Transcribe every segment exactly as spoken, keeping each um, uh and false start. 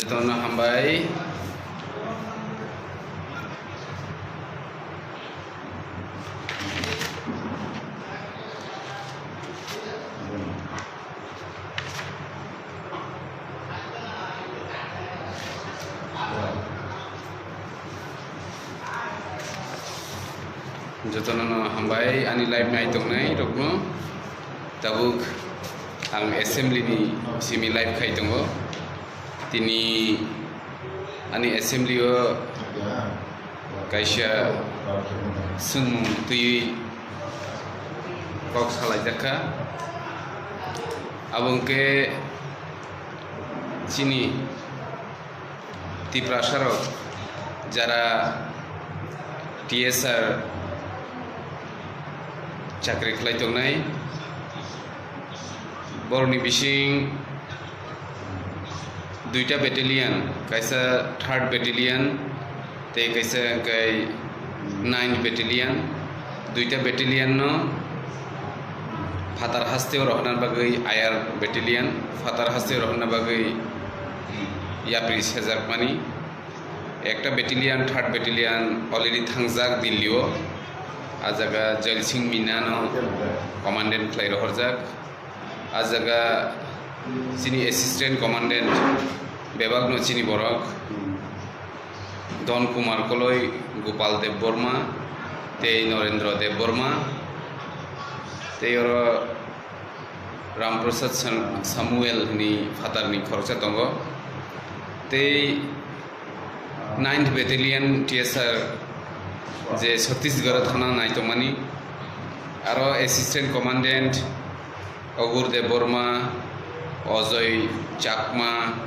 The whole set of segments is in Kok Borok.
Jotono hambai. Jotono no hambai ani live nai tongnai rokno. Tabuk ang assembly ni simi live khai tongo. Tini ani assembly o kaisa swngmung twiwi kok salaijak kha. Abo hwnkhe chini Tiprasarok jara T S R chakri khlai tongnai, borokni bising duita battalion, kaisa third battalion tei kaisa hwnkhe ninth battalion. Duita battalion no phatar hasteo rohorna bagwi I R battalion, phatar hasteo rohorna bagwi yapri sejakmani. Ekta battalion, third battalion already thangjak Delhi o. A jaga Jail Singh Meena no commandant khlai rohorjak. A jaga chini assistant commandant bebak no chini borok, Don Kumar Koloi, Gopal Debbarma tei Narendra Debbarma tei oro Ram Prasad Sam-, Samuel hwnwi phatarni khoroksa tongo. Tei ninth Battalion T S R je Chhattisgarh thana nai tongmani, aro Assistant Commandant Ogur Debbarma, Ojoy Chakma,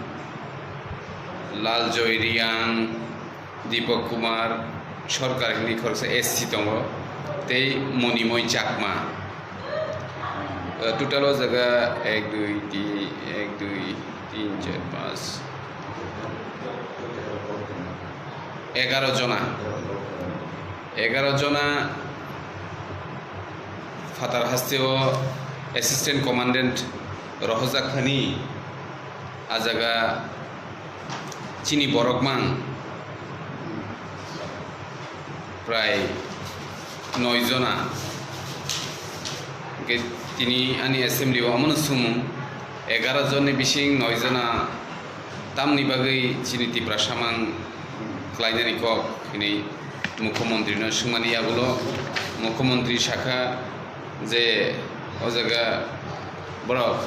Laljoy Riang, Deepak Kumar Sarkar hwnwi khoroksa S C tongo, tei Monimoy Chakma. Uh, total o jaga ek, dui, tin, ek, dui, tin, char, panch, egaro jona. Egaro jona phatar hasteo assistant commandant rohorjak thani, a jaga chini borok mang prai noi jona. Hwnkhe tini ani assembly o omono swngmung, egaro jonni bising noi jona tamni bagwi chini Tiprasa mang khlainani kok hwnwi Mukhyamantri no swngmani yagulo Mukhyamantri sakha je o jaga borok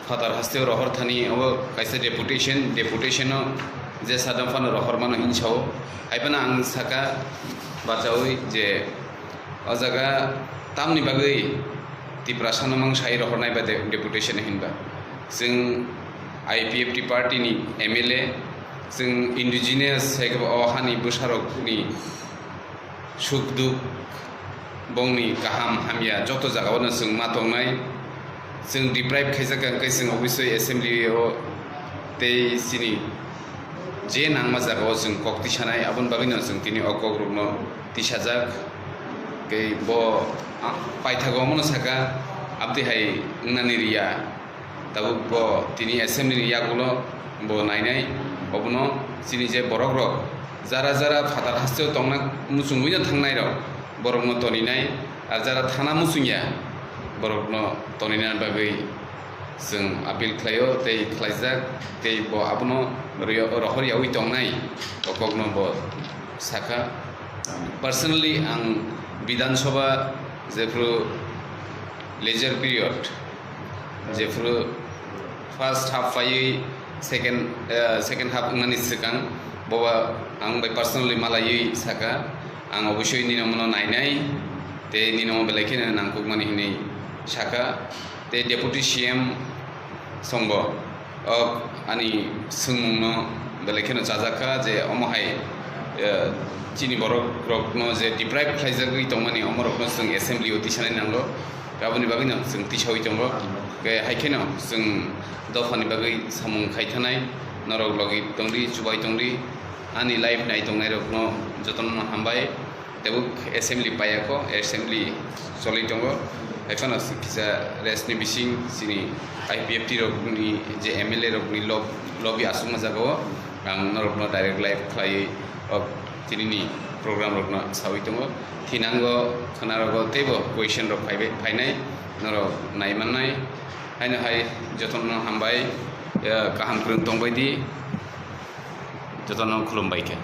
phatar hasteo rohor thani obo kaisa deputation, deputation o je sadam phano rohor mano hinwi sao. Hai phano ang saka bachaui je o jaga tamni bagwi Tiprasa no mang sai rohornai ba de-, deputation hinba. Chwng I P F T party ni M L A, chwng indigenous hai khe o hani bwsarok ni suk duk, bongni kaham hamya joto jagao no chwng ma tongnai. Chwng deprive khaijak kha, hwnkhe chwng obviously assembly o tei chini je nangma jagao chwng kok tisanai, aboni bagwino chwng tini o kokrokno tisajak. Tei bo, a, paithago omono saka, abdi hai wngnani riya. Tabuk bo tini assembly ni yagulo bo nainai, obono chini je borok rok jara jara phatar hasteo tongna muchungwi no thangnai rok, borok no toninai, ar jara thana muchungya borok no tonina bagwi chwng appeal khlaio tei khlaijak, tei bo abono rio-, rohor yaui tongnai o kokno bo sakha. Personally ang Bidhan Sabha jephru leisure period, jephru first half phaiwi second, eh, second half wngnani swkang, boba ang bai personally malaiwi saka, ang obosoi nini omono nainai, tei nini omo belai kheno nangkukmani hinwi saka, tei Deputy C M songbo o ani swngmungno belai kheno chajak kha je omo hai, eh, chini borok rokno je deprive khlaijagwi tongmani, omo rokno chwng assembly o tisanai nango. Aboni bagwino chwng tisaui tongo. Khe hai kheno chwng dophani bagwi samung khai thanai, norok logi tongdi, chubai tongdi, ani live nai tongnai rokno jotono hambai. Tabuk assembly paiya kho, assembly choli tongo. Hai phano kisa rest ni bising chini I P F T rokni je M L A rokni lob-, lobby aswkma jagao ang norokno direct live khlaiwi o tinini program rokno sawi tongo. Thinango khwnarogo teibo question rok phaibai, phainai norok naimannai. Haino hai jotono hambai, eh, kaham kwrwng tongbai di, jotono khulumbai khe.